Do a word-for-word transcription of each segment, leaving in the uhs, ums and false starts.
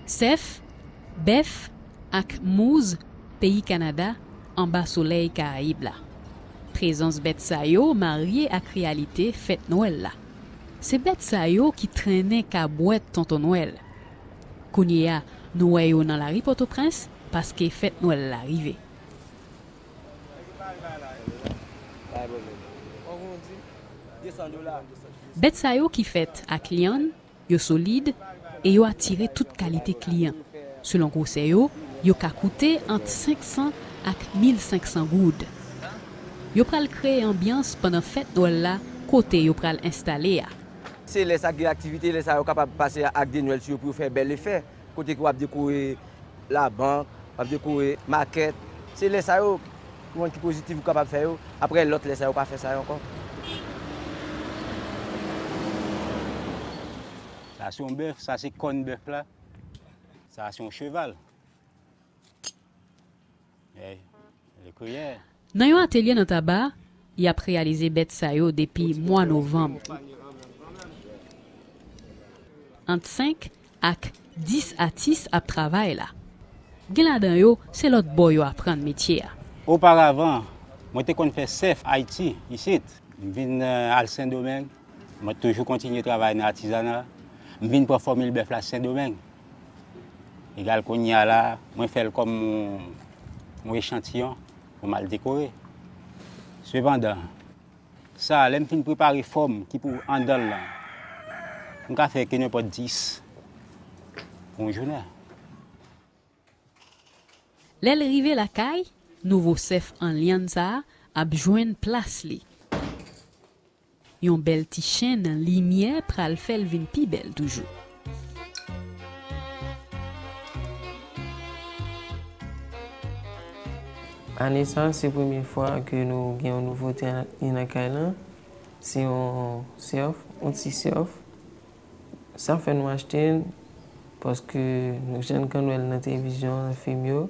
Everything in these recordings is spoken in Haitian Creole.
Sèf, bèf ak mouz peyi Kanada anba solèy Karayib la. Prezans bèt sa yo marye ak reyalite fèt Nwèl la. Se bèt sa yo ki trennen kabwèt Tonton Nwèl. Kounye a, nou wè yo nan lari Pòtoprens paske fèt Nwèl la rive. Bèt sa yo ki fèt ak lyann, yo solid e yo atire tout kalite kliyan. Selon gwosè yo, yo ka koute ant senk san ak mil senk san goud. Yo pral kreye anbyans pandan fèt Nwèl la kote yo pral enstale a. Se lè sa gen aktivite, lè sa yo kapab pase ak de Nwèl sou yo pou yo fè bèl efè. Kote ke w ap dekore labank, w ap dekore makèt. Se lè sa yo, pou moun ki pozitif, ou kapab fè yo. Apre lòt lè sa yo pa fè sa yo ankò. Sa se yon bèf, sa se kòn bèf la. Sa se yon cheval. Ey, le kriyè. Nan yon atelye nan Taba, y ap reyalize bèt sa yo depi mwa novanm. Ant senk ak dis atis ap travay la. Gen ladan yo, se lòt bò yo aprann metye a. Oparavan, mwen te konn fè sèf Ayiti, isit. M vin, eh, al Sendomeng. Mwen toujou kontinye travay nan atizana. M vin pran fòmil bèf la Sendomeng. Egal kounye a la, mwen fè l kòm yon, yon echantiyon pou m al dekore. Sepandan, sa, lè m fin prepare fòm ki pou anndan l lan, m ka fè ke nenpòt dis pou yon jounen. Lè l rive lakay, nouvo sèf an lyann sa a ap jwenn plas li. Yon bèl ti chenn limyè pral fè l vin pi bèl toujou. Ane sa, se premye fwa ke nou gen yon nouvote nan, nan kay lan. Se yon sèf, yon ti sèf. Sa fè nou achte l, paske nou jwenn kan nou wè l nan televizyon, nan fim yo,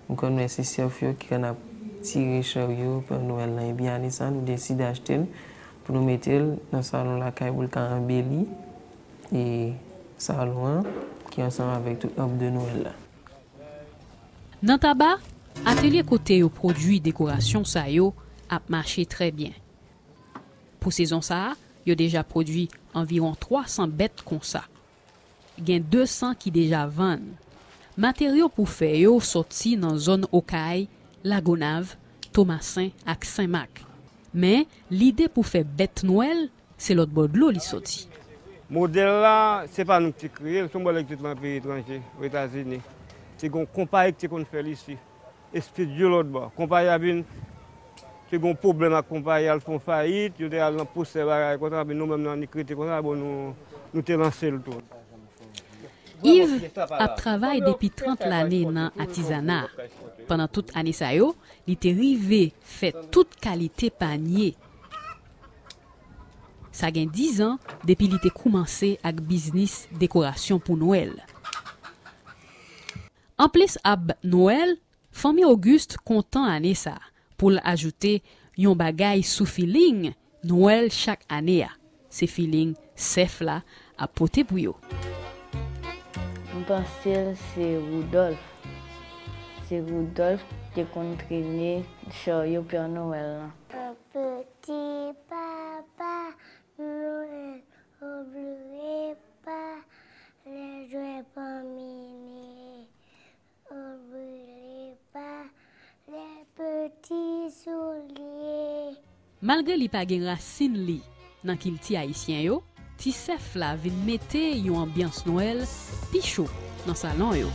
nou konn wè se sèf yo ki konn ap tire charyo Pè Nwèl lan. Epi ane sa, nou deside achte l pou nou mete l nan salon lakay pou l ka anbeli, e, salon an, ki ansanm avèk tout ab de Nwèl la. Nan Taba, atelye kote yo pwodui dekorasyon sa yo ap mache trè byen. Pou sezon sa a, yo deja pwodui anviwon twa san bèt konsa. Gen de san ki deja vann. Materyo pou fè yo soti nan zòn Okay, Lagonav, Tomasen ak Senmak. Men, lide pou fè bèt Nwèl, se lòt bò dlo li soti. Modèl la, se pa nou ki te kreye l, se yon modèl ki te nan peyi etranje, Ozetazini. Te gen yon konpayi ki te konn fè l isi. Estidyo lòt bò. Konpayi a vin, te gen yon pwoblèm ak konpayi a, l fè yon fayit, yo te al nan pwosè bagay konsa, epi nou menm nou annik rete konsa, bon, nou, nou te lanse l tou. Yves ap travay depi trant lane nan atizana. Pandan tout ane sa yo, li te rive fè tout kalite panye. Sa gen diz an depi li te koumanse ak biznis dekorasyon pou Nwèl. Anplis ab Nwèl, fanmi Auguste kontan ane sa a pou l ajoute yon bagay sou filing Nwèl chak ane a. Se filing sèf la ap pote pou yo. M panse l se Woudòlf. Se Woudòlf ki te konn trennen charyo Pè Nwèl lan. Piti papa Nwèl, obliye pa lè jwèt pa mini. Obliye pa lè piti soulye. Malgre li pa gen rasin li nan kilti ayisyen yo, ti sèf la vin mete yon anbyans Nwèl pi cho nan salon yo.